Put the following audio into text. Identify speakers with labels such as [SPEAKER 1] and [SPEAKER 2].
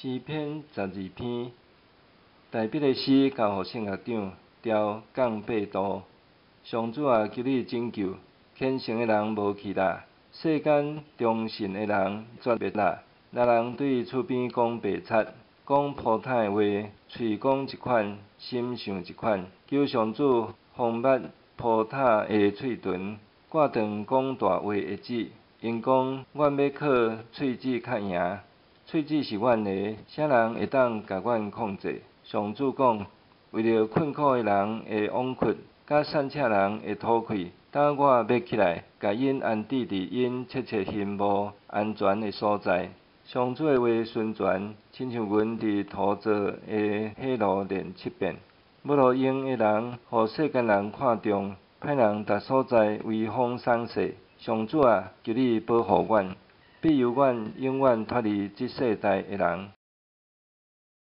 [SPEAKER 1] 詩篇12篇，大衛的詩交予聖樂長，調降八度。上主啊，求你拯救，虔誠的人無去啦，世間忠信的人絕滅啦。若人對厝邊講白賊，講鋪坦的話，喙講一款，心想一款。求上主封密鋪坦的喙唇，割斷講大話的舌。𪜶講，阮欲靠喙舌較贏。喙舌是阮的，啥人會當共阮控制？上主講，為著困苦的人的枉屈，佮散赤人的討氣，等我欲起來，共𪜶安置佇𪜶切切希望安全的所在。上主的話純全，親像銀佇塗做的火爐煉七遍。無路用的人，予世間人看重，歹人逐所在威風爽勢。上主啊，求你保護阮，庇佑阮，永遠脫離這世代的人。